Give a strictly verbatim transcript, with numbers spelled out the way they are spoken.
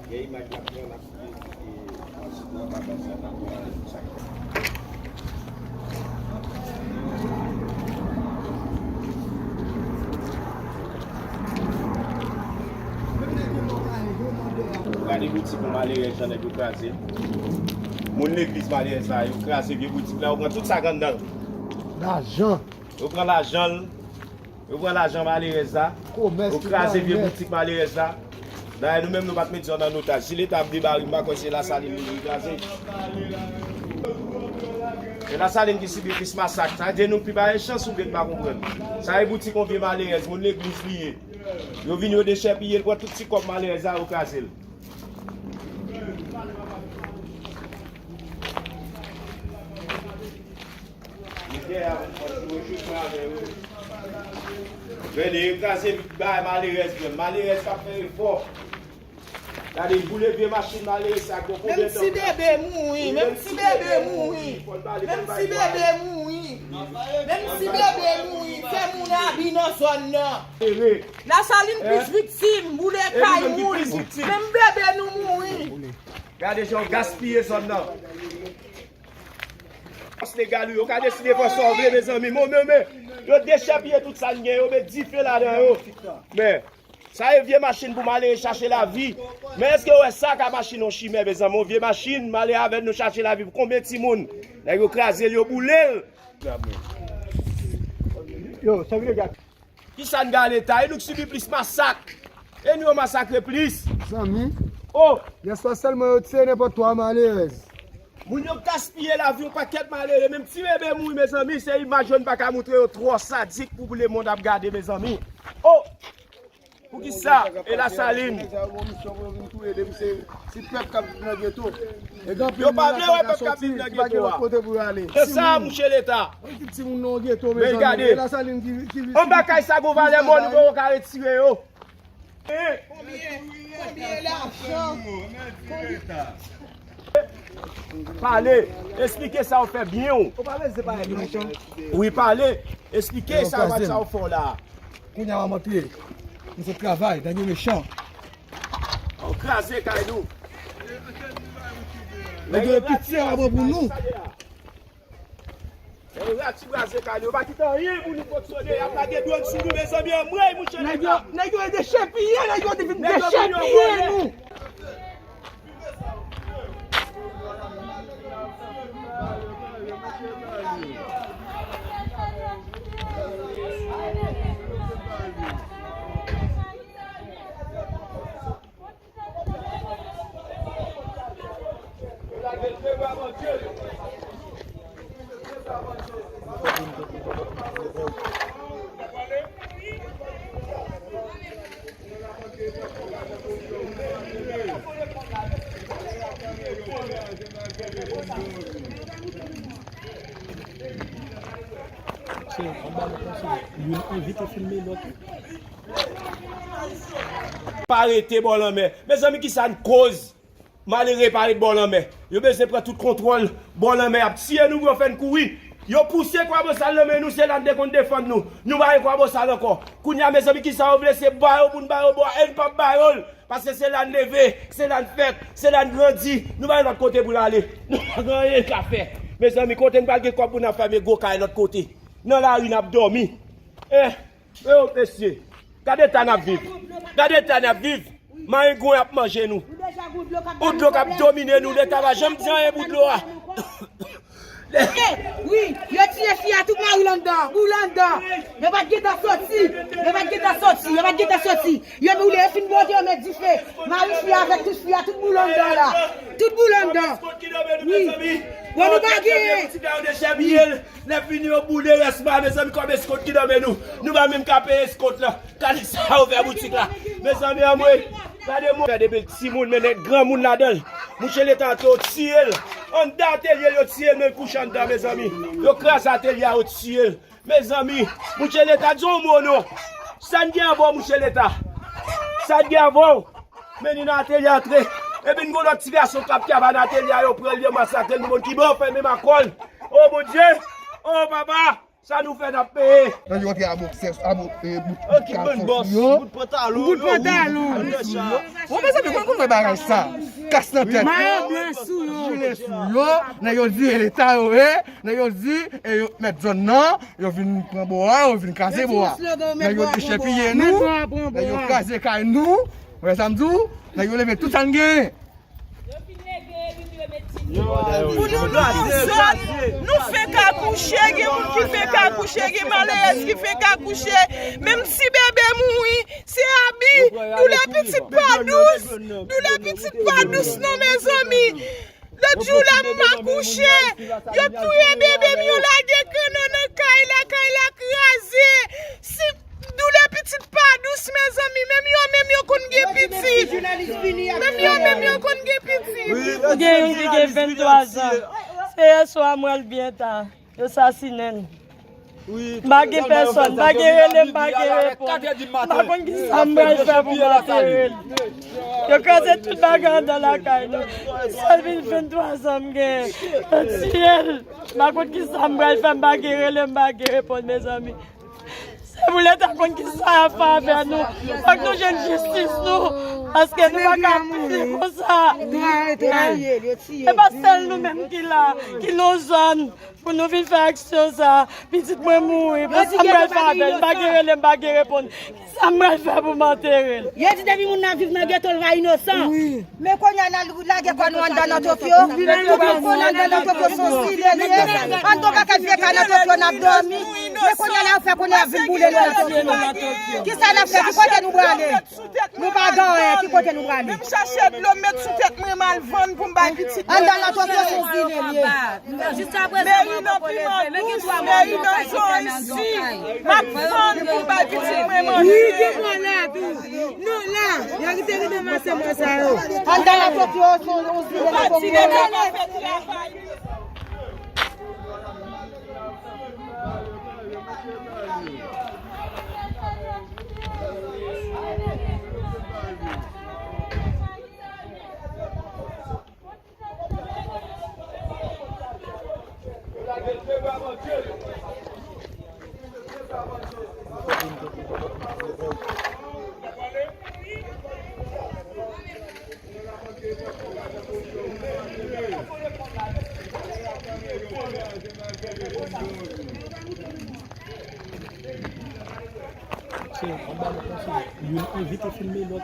Gen imaj n ap pran, n ap kite, e, ansuit nan bagay sa n ap pran sa. Gade boutik yon malerèz jan nèg yo kraze. Moun legliz malerèz la, yo kraze vye boutik la, yo pran tout sa k anndan l. Lajan. Yo pran lajan l. Yo pran lajan malerèz la. Yo kraze vye boutik malerèz la. Dayè nou menm nou pa t met zòn an otaj. Si Leta ap debare, m pa kwè se Lasalin li vin kraze. Se Lasalin ki sibi plis masak. Sa vle di nou pi pa gen chans oubyen n pa konprann. Sa e boutik yon vye malerèz, moun legliz li ye. Yo vin yo dechèpiye l, pran tout ti kòb malerèz la, yo kraze l. Gade, yo kraze bay malerèz menm. Malerèz pa fè efò. Gade, boule vye machin malerèz sa, gon konbyen tan. Menm si bebe mouri, menm si bebe mouri. Menm si bebe mouri. Menm si bebe mouri, fè moun abi nan zòn nan. Lasalin plis viktim, boule kay moun. Menm bebe nou mouri. Gade jan yo gaspiye zòn nan. Fòs legal yo ka deside fè sa w vle, mezanmi. Mo, men, men, yo dechèpiye tout sa n gen, yo met dife ladan yo. Men, sa e vye machin pou m ale chache lavi. Men èske w wè sa ka machin yon chimè, mezanmi? Yon vye machin, m ale avè l, nou chache lavi pou konbyen timoun? Nèg yo kraze l, yo boule l. Yo, sa vle gade. Kisa n gade ta? E nou k sibi plis masak. E nou yo masakre plis. Zanmi. Oh! Yèswa sèlman yo tiye nenpòt twa malerèz. Moun yo gaspiye lavi yon pakèt malere. Menm ti bebe mouri, mezanmi. Se imaj yo n pa ka montre yo twò sadik pou lemonn ap gade, mezanmi. Oh! Poukisa? E Lasalin. Si pèp k ap viv nan geto. E gen anpil moun nan k pa ka soti, ki pa gen lòt kote pou yo ale. Se sa, mouche Leta. Anpil timoun nan geto, mezanmi. Men gade. E Lasalin ki, ki, anba kay sa gon valè mò nou poko ka retire yo. Konbyen, konbyen lajan? Pale, esplike sa w fè byen w. Ou pa bezwen pale de mechan. Wi, pale, esplike sa w fè w la. Kounye a w ap antre. Nou sot travay, nèg yo mechan. Ou kraze kay nou. Nèg yo piti a bon pou nou. Nèg yo rati kraze kay nou. Yo pa kite anyen pou nou fonksyone. Y ap lage dwòn sou nou, mezanmi, anmwey, mouche Leta. Nèg yo, nèg yo dechèpiye, nèg yo vin dechèpiye nou. Pa rete bò lanmè. Mezanmi, kisa n koz? Malere pa ret bò lanmè. Yo bezwen pran tout kontwòl bò lanmè. Y ap tiye nou pou yo fè n kouri. Yo pouse Kwabosal nan men nou, se la n te konn defann nou. Nou pa gen Kwabosal ankò. Kounye a, mezanmi, kisa yo vle? Se ba yo pou n ba yo bò, e n p ap ba yo l. Paske se la n leve, se la n fèt, se la n grandi. Nou pa gen lòt kote pou n ale. Nou pa gen anyen n ka fè. Mezanmi, kote n pral gen kòb pou n ap fèmen gwo kay lòt kote? Nan lari n ap dòmi. Eh, eh, mesye, gade eta n ap viv. Gade eta n ap viv. Marengwen ap manje nou. Yon dlo k ap domine nou. Leta pa janm di anyen pou dlo a. Wi, yo tiye fi a, tout mari l anndan, boule anndan. Yo pa t gentan soti, yo pa t gentan soti, yo pa t gentan soti. Yo boule, yo fin boule, yo met dife. Mari fi a avèk tout fi a, tout boule anndan la. Tout boule anndan. Wi. Bon, nou pa gen. Lè fini yo boule rès mari, mezanmi, kòb eskont ki nan men nou. Nou pa menm ka peye eskont la. Gade sa yo fè boutik la. Mezanmi, anmwey. Gade mwen. Fè de bèl timoun, men nèg granmoun ladan l. Mouche Leta antre, yo tiye l. Anndan atelye l, yo tiye l, men l kouche anndan, mezanmi. Yo kraze atelye a, yo tiye l. Mezanmi, mouche Leta, di yon mo non. Sa n gen avè w, mouche Leta? Sa n gen avè w? Men ni nan atelye antre. Epi n gon lòt ti gason k ap travay nan atelye a, yo pran l, yo masakre l, moun ki bon fèmen makòn. O Bondye! O papa! Sa nou fè n ap peye. Nan yo antre a boksè, a bo-, e, bout, bout kalson sou yo. Bout pantalon. Bout pantalon. Bon, mezanmi, konn, konn wè bagay sa. Kas nan tèt. Mayo blan sou yo. Jile sou yo. Nan yo di e leta yo ye. Nan yo di e yo mèt zòn nan. Yo vin pran bò a, yo vin kraze bò a. Nan yo dechepiye nou. Nan yo kraze kay nou. Wè sa m di w? Nan yo leve tout sa n genyen. Pou nou, nou, nou sot, nou fenk akouche, gen moun ki fenk akouche, gen malerèz ki fenk akouche. Menm ti bebe mouri, se abi, doulè pitit pa dous, doulè pitit pa dous non, mezanmi. Lòt jou la, m akouche, yo touye bebe m, yo lage kanno nan kay la, kay la kraze. Si Doulè pitit pa dous, mezanmi. Menm yo menm yo konn gen pitit. Menm yo menm yo konn gen pitit. Gen youn ki gen venntwa zan. Se yè swa m wè l byen ta. Yo sasinen l. M pa gen pèsòn, m pa gen rele, m pa gen reponn. M pa konn ki sa m pral fè pou m antere l. Yo kraze tout bagay anndan lakay nou. Sèl vin venntwa zan m gen. Yo tiye l. M pa konn ki sa m pral fè, m pa gen rele, m pa gen reponn, mezanmi. Se pou Leta konn ki sa y ap fè avè nou. Fòk nou jwenn jistis nou. Paske nou pa ka peye konsa. E pa sèl nou menm ki la, ki nan zòn, pou nou vin fè aksyon sa. Pitit mwen mouri. Pou sa m pral fè avè l? M pa gen rele, m pa gen reponn. Ki sa m pral fè pou m antere l? Yo di depi moun nan viv nan geto, l va inosan. Men kounye a n al lage kò nou anndan nan Tokyo. Tout moun anndan nan Tokyo se yon zile li ye. Anndan yon pakèt vye kay nan Tokyo n ap dòmi. Men kounye a la yo fè kounye a vin boule nou nan Tokyo. Kisa n ap fè? Ki kote nou prale? Nou pa gen anyen, ki kote nou prale? Menm chache dlo m met sou tèt mwen, m al vann pou m bay pitit mwen. Anndan nan Tokyo se yon zile li ye. Meri nan piman dous, meri nan zoranj si. M ap vann pou m bay pitit mwen manje. Wi, gen mwen la tou. Non, la, yo kite rive mache mwen sa yo. Anndan nan Tokyo, se yon zile nan Tokyo. Youn envite filme lòt.